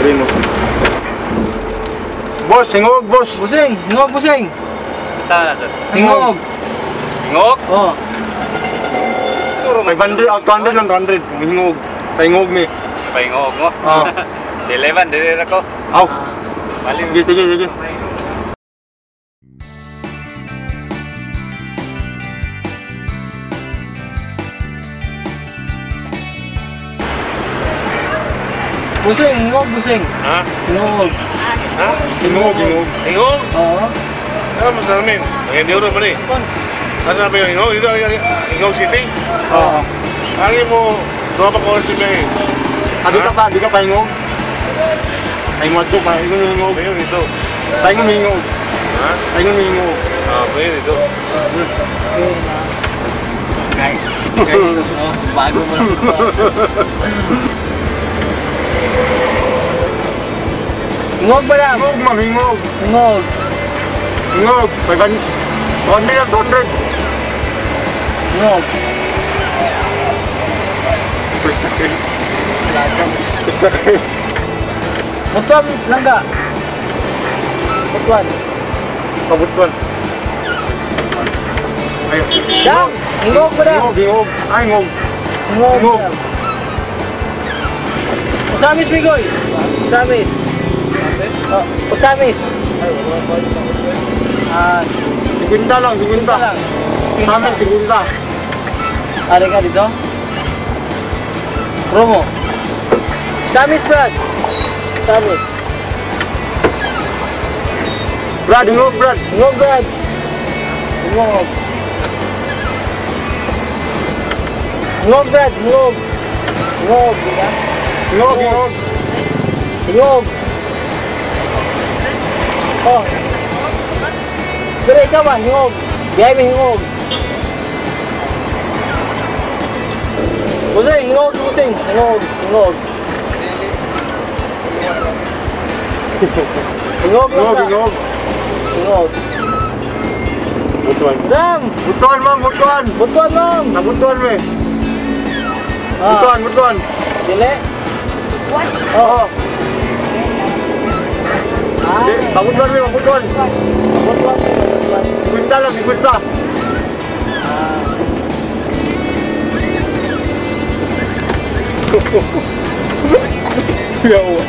Diri mo. Boss, hingog, boss. Busing, hingog busing. Tara sir. Hingog. Hingog? Oh. 500, oh, 200 lang, 200. Hingog. Pahingog mi. Pahingog mo? Oo. Dili man, dili ra ko. Aw. Bali. Sige, sige, sige. Busing, hingog busing. Ha? Hingog. Ha? Hingog, hingog. Hingog? Oo. Ano mas namin? Ang euro man eh. Asa ba yung hingog? Dito, Hingog City? Oo. Ang mo, duha pa ka oras din eh. Ah, di ka pa hingog? Ay, mo ito, pahingog hingog. Ngayon dito. Pahingog hingog. Ha? Pahingog hingog. Ah, ngayon dito. Guys, guys, oh, bago mo lang. Hingog ba lang? Hingog, ma'am, hingog. Hingog. Hingog. 500 lang, 200. Hingog. Butuan langga. Butuan. Pabutuan. Ayun. Dam! Hingog ba dam? Hingog, hingog. Ay, hingog. Hingog. Hingog. Usamis, Migoy. Usamis. Oh, Usamis. Ah, 50 lang, 50. lang. Sa amin, 50. Ari ka dito? Promo. Usamis, Brad. Usamis. Brad, hingog, Brad. Hingog, Brad. Hingog. Hingog, Brad. Hingog. Hingog, diba? Hingog, hingog. Hingog. Oh. Pero ikaw ba, hingog. Biyay mo hingog. Busing, hingog, busing. Hingog, hingog. Hingog, Hingog, hingog. Hingog. Butuan. Dam! Butuan, ma'am, butuan. Butuan, ma'am! Nabutuan, me. Ah. Butuan, butuan. Dili? What? Oo. Ah. Di, pabutuan, me, pabutuan. Butuan, butuan. 50 lang, 50. Ah. Yawa.